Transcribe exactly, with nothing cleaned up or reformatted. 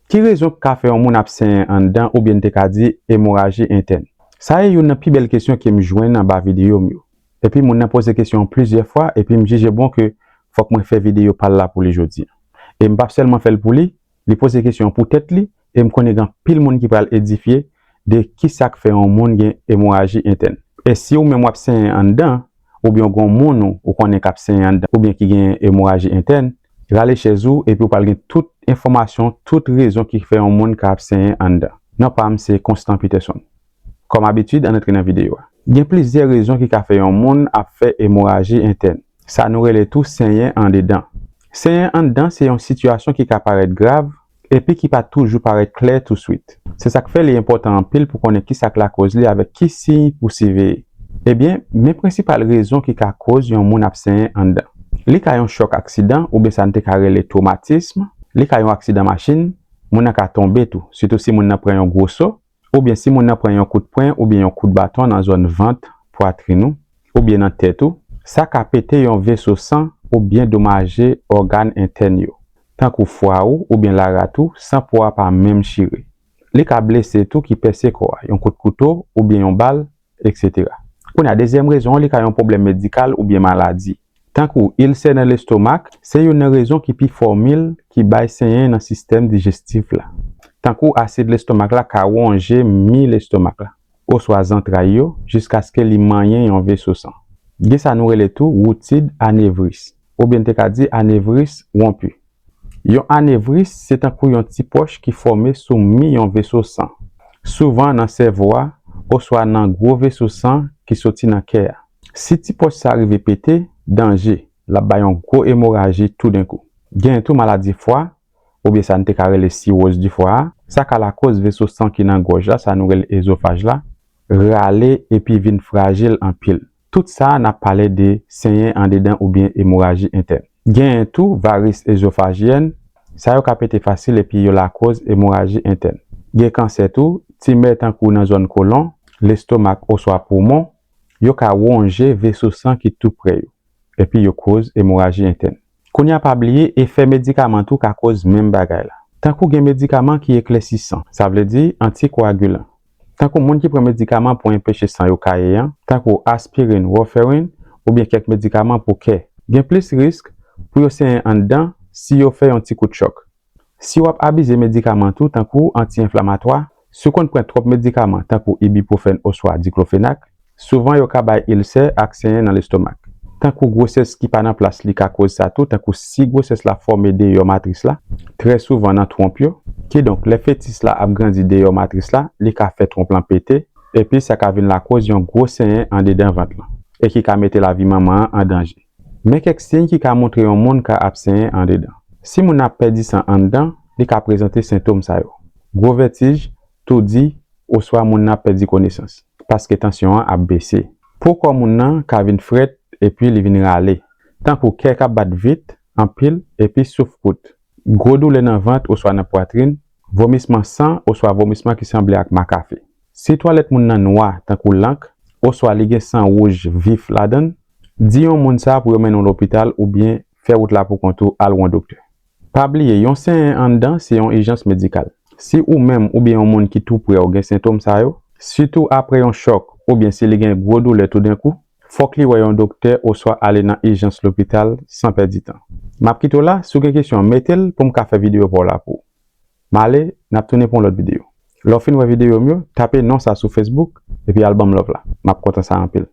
Ki rezon k ka fè yon moun ap senyen anndan oubyen n te ka di emoraji entèn? Sa ye youn nan pi bèl kesyon ke m jwenn anba videyo m yo. Epi moun nan poze kesyon an plizyè fwa, epi m jije bon ke fòk mwen fè videyo pa l la pou li jodi a. E m p ap sèlman fè l pou li, li poze kesyon an pou tèt li, e m konnen gen anpil moun ki pral edifye de ki sa k fè yon moun gen emoraji entèn. E si ou menm w ap senyen anndan, oubyen w gen yon moun ou, ou konnen k ap senyen anndan, oubyen ki gen emoraji entèn, rale chèz ou, epi w pral gen tout enfòmasyon, tout rezon ki fè yon moun ka ap senyen anndan. Non pa m se Constant Peterson. Kòm abitid, ann antre nan videyo a. Gen plizyè rezon ki ka fè yon moun ap fè emoraji entèn. Sa nou rele tou senyen andedan. Senyen anndan se yon sitiyasyon ki ka parèt grav, epi ki pa toujou parèt klè touswit. Se sa k fè li enpòtan anpil pou konnen ki sa k lakòz li avèk ki siy pou siveye. Ebyen, men prensipal rezon ki ka koz yon moun ap senyen anndan. Li ka yon chòk aksidan, oubyen sa n te ka rele twomatism. Li ka yon aksidan machin, moun nan ka tonbe tou, sitou si moun nan pran yon gwo so, oubyen si moun nan pran yon kout pwen oubyen yon kout baton nan zòn vant, pwatrin ou, oubyen nan tèt ou, sa ka pete yon veso san oubyen domaje ògàn entèn yo, tankou fwa ou oubyen larat ou, san po a pa menm chire. Li ka blese tou ki pèse kò a, yon kout kouto oubyen yon bal, etsetera. Kounye a, dezyèm rezon an, li ka yon pwoblèm medikal oubyen maladi. Tankou ilsè nan lestomak, se youn nan rezon ki pi fòmil ki bay senyen nan sistèm dijestif la. Tankou asid lestomak la ka wonje mi lestomak la, oswa zantray yo, jiskaske li manyen yon veso san. Gen sa nou rele tou woutid anevris, oubyen n te ka di anevris wonpi. Yon anevris se tankou yon ti pòch ki fòme sou mi yon veso san, souvan nan sèvo a oswa nan gwo veso san ki soti nan kè a. Si ti pòch sa rive pete, danje, l ap bay yon gwo emoraji toudenkou. Genyen tou maladi fwa, oubyen sa n te ka rele siwoz di fwa a, sa ka lakòz veso san ki nan gòj la, sa nou rele ezofaj la, rale epi vin frajil anpil. Tout sa a n ap pale de senyen andedan oubyen emoraji entèn. Genyen tou varis ezofajiyen, sa yo ka pete fasil epi yo lakòz emoraji entèn. Gen kansè tou, timè tankou nan zòn kolon, lestomak oswa poumon, yo ka wonje veso san ki tou pre yo, epi yo koz emoraji entèn. Kounye a pa bliye efè medikaman tou ka koz menm bagay la. Tankou gen medikaman ki eklèsisan, sa vle di antikoagilan. Tankou moun ki pran medikaman pou enpeche san yo kaye an, tankou aspirin, warfarin, oubyen kèk medikaman pou kè. Gen plis risk pou yo senyen anndan si yo fè yon ti kout chòk. Si w ap abize medikaman tou, tankou anti-enflamatwa, si w konn pran twòp medikaman, tankou ibipwofèn oswa diklofenak, souvan yo ka bay ilsè ak senyen nan lestomak. Tankou gwosès ki pa nan plas li ka koz sa tou, tankou si gwosès la fòme deyò matris la, trè souvan nan twonp yo, kidonk lè fetis la ap grandi deyò matris la, li ka fè twonp lan pete, epi sa ka vin lakòz yon gwo senyen andedan vant lan, e ki ka mete lavi manman an an danje. Men kèk siy ki ka montre yon moun ka ap senyen andedan. Si moun nan ap pèdi san anndan, li ka prezante sentòm sa yo: gwo vètij, toudi, oswa moun nan ap pèdi konesans, paske tansyon an ap bese. Po kò moun nan ka vin frèt epi li vin rale, tankou kè k ap bat vit, anpil, epi souf kout. Gwo doulè nan vant oswa nan pwatrin, vomisman san oswa vomisman ki sanble ak makafe. Si twalèt moun nan nwa, tankou lank, oswa li gen san wouj vif ladan l, di yon moun sa pou yo mennen w lopital oubyen fè wout la poukont ou al wè yon doktè. Pa bliye, yon senyen anndan se yon ijans medikal. Si ou menm oubyen yon moun ki tou pre w gen sentòm sa yo, sitou apre yon chòk oubyen si li gen gwo doulè toudenkou, fòk li wè yon doktè oswa ale nan ijans lopital san pèdi tan. M ap kite w la, si w gen kesyon, mete l pou m ka fè videyo pa w la pou ou. M ale, n ap tounen pou yon lòt videyo. Lè w fin wè videyo m yo, tape non sa sou Facebook, epi al ban m love la. M ap kontan sa anpil.